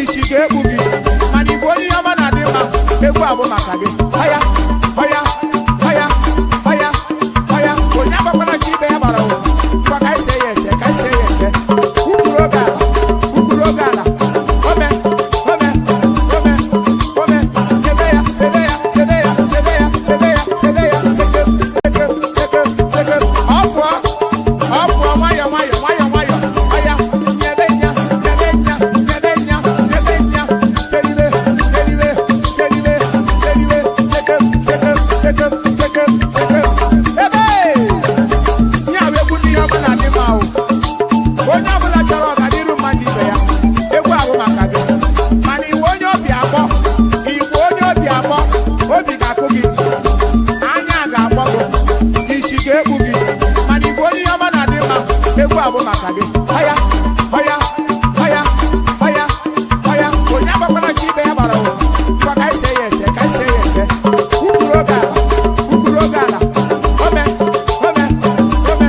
Isi ga-ekpu gị, mana igwe onye ihe ọma na-adị mma. Egwu a bụ maka gị. Ọya, ọya, ọya, ọya, ọya. Onye agbakwara nke ibe ya gbara ụwa. Ngwa, ka anyị see ya ese, ka anyị see ya ese. Ukwuru oge ala, ukwuru oge ala. Ome, ome, ome, ome. Sebe ya, sebe ya, sebe ya, sebe ya, sebe ya, sebe ya. Sekem, sekem, sekem, sekem. Ọ pụọ, ọ pụọ, nwayọ, nwayọ, nwayọ, nwayọ. Ọya, nyebe nya, nyebe nya, nyebe nya, nyebe nya. Seribe, seribe, seribe, seribe. Sekem, sekem, sekem, sekem, sekem. Ebe ihe a bụ egwu ndị ihe ọma na-adị mma o. Onye ọbụla chọrọ ọganiru mmadụ ibe ya, egwu ahụ maka gị. Mana iwe onye obi akpọ, igwe onye obi akpọ, obi ga-akụ gị ntị, anya ga-akpọ gị, isi ga-ekpu gị. Mana igwe onye ihe ọma na-adị mma, egwu ahụ maka gị. Ọya, ọya, ọya, ọya, ọya. Onye agbakwara nke ibe ya gbara ụwa. Ngwa, ka anyị see ya ese, ka anyị see ya ese. Ukwuru oge ala, ukwuru oge ala. Ome, ome, ome,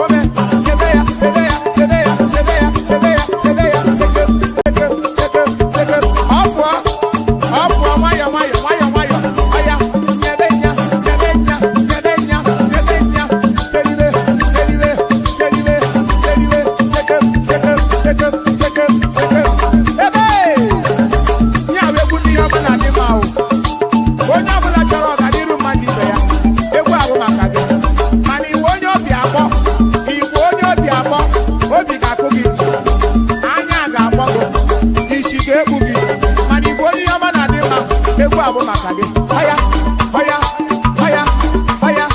ome. Sebe ya, sebe ya, sebe ya, sebe ya, sebe ya, sebe ya. Sekem, sekem, sekem, sekem. Ọ pụọ, ọ pụọ, nwayọ, nwayọ, nwayọ, nwayọ. Ọya, nyebe nya, nyebe nya, nyebe nya, nyebe nya. Seribe, seribe, seribe, seribe. Sekem, sekem, sekem, sekem, sekem. Ebe ihe a bụ egwu ndị ihe ọma na-adị mma o. Onye ọbụla chọrọ ọganiru mmadụ ibe ya, egwu ahụ maka gị. Mana iwe onye obi akpọ, igwe onye obi akpọ, obi ga-akụ gị ntị, anya ga-akpọ gị, isi ga-ekpu gị. Mana igwe onye ihe ọma na-adị mma, egwu ahụ maka gị. Ọya, ọya, ọya, ọya,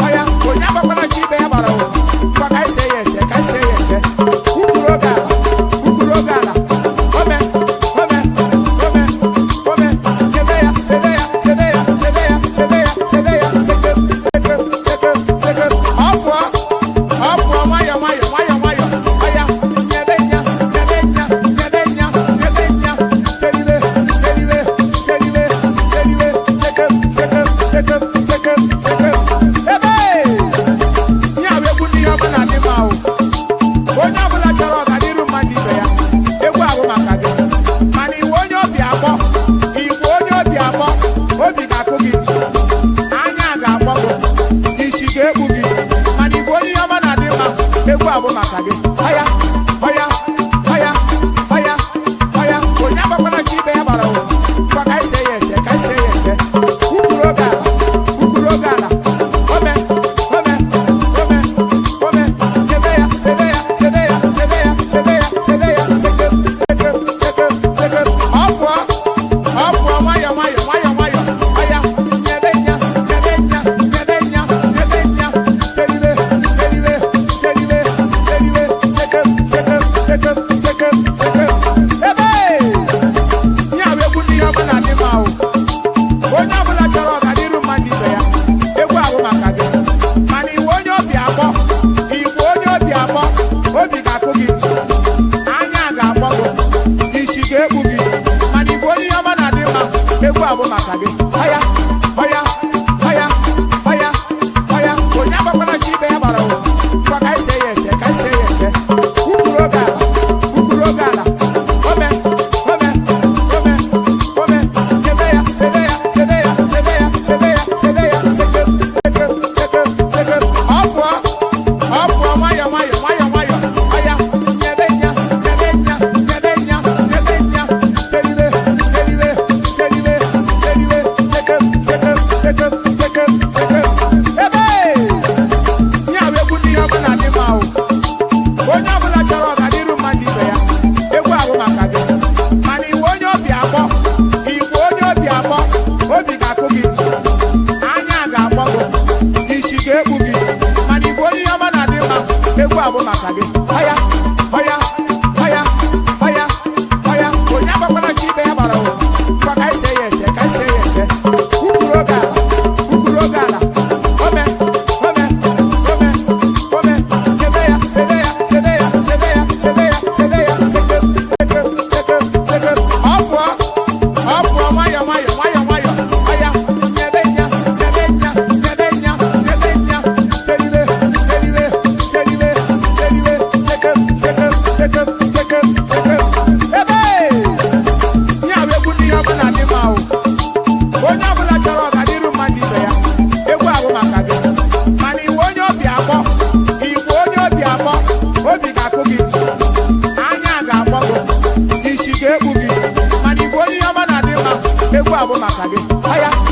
ọya. Onye agbakwara nke ibe ya gbara ụwa. Ngwa, ka anyị see ya ese, ka anyị see ya ese. Ukwuru oge ala, ukwuru oge ala. Ome, ome, ome, ome. Sebe ya, sebe ya, sebe ya, sebe ya, sebe ya, sebe ya. Sekem, sekem, sekem, sekem. Ọ pụọ, ọ pụọ, nwayọ, nwayọ, nwayọ, nwayọ. Ọya, nyebe nya, nyebe nya, nyebe nya, nyebe nya. Seribe, seribe, seribe, seribe. Sekem, sekem, sekem, sekem, sekem. Ebe ihe a bụ egwu ndị ihe ọma na-adị mma o. Onye ọbụla chọrọ ọganiru mmadụ ibe ya, egwu ahụ maka gị. Mana iwe onye obi akpọ, igwe onye obi akpọ, obi ga-akụ gị ntị, anya ga-akpọ gị, isi ga-ekpu gị. Mana igwe onye ihe ọma na-adị mma, egwu ahụ maka gị. Ọya, ọya, ọya, ọya, ọya. Onye agbakwara nke ibe ya gbara ụwa. Ngwa, ka anyị see ya ese, ka anyị see ya ese. Ukwuru oge ala, ukwuru oge ala. Ome, ome, ome, ome. Sebe ya, sebe ya, sebe ya, sebe ya, sebe ya, sebe ya. Sekem, sekem, sekem, sekem. Ọ pụọ, ọ pụọ, nwayọ, nwayọ, nwayọ, nwayọ. Ọya, nyebe nya, nyebe nya, nyebe nya, nyebe nya. Seribe, seribe, seribe, seribe. Sekem, sekem, sekem, sekem, sekem. Ebe ihe a bụ egwu ndị ihe ọma na-adị mma o. Onye ọbụla chọrọ ọganiru mmadụ ibe ya, egwu ahụ maka gị. Mana iwe onye obi akpọ, igwe onye obi akpọ, obi ga-akụ gị ntị, anya ga-akpọ gị, isi ga-ekpu gị. Mana igwe onye ihe ọma na-adị mma, egwu ahụ maka gị. Ọya, ọya, ọya, ọya, ọya. Onye agbakwara nke ibe ya gbara ụwa. Ngwa, ka anyị see ya ese, ka anyị see ya ese. Ukwuru oge ala, ukwuru oge ala. Ome, ome, ome, ome. Sebe ya, sebe ya, sebe ya, sebe ya, sebe ya, sebe ya. Sekem, sekem, sekem, sekem. Ọ pụọ, ọ pụọ, nwayọ, nwayọ, nwayọ, nwayọ. Ọya, nyebe nya, nyebe nya, nyebe nya, nyebe nya. Seribe, seribe, seribe, seribe. A bụ maka gị. Ọya.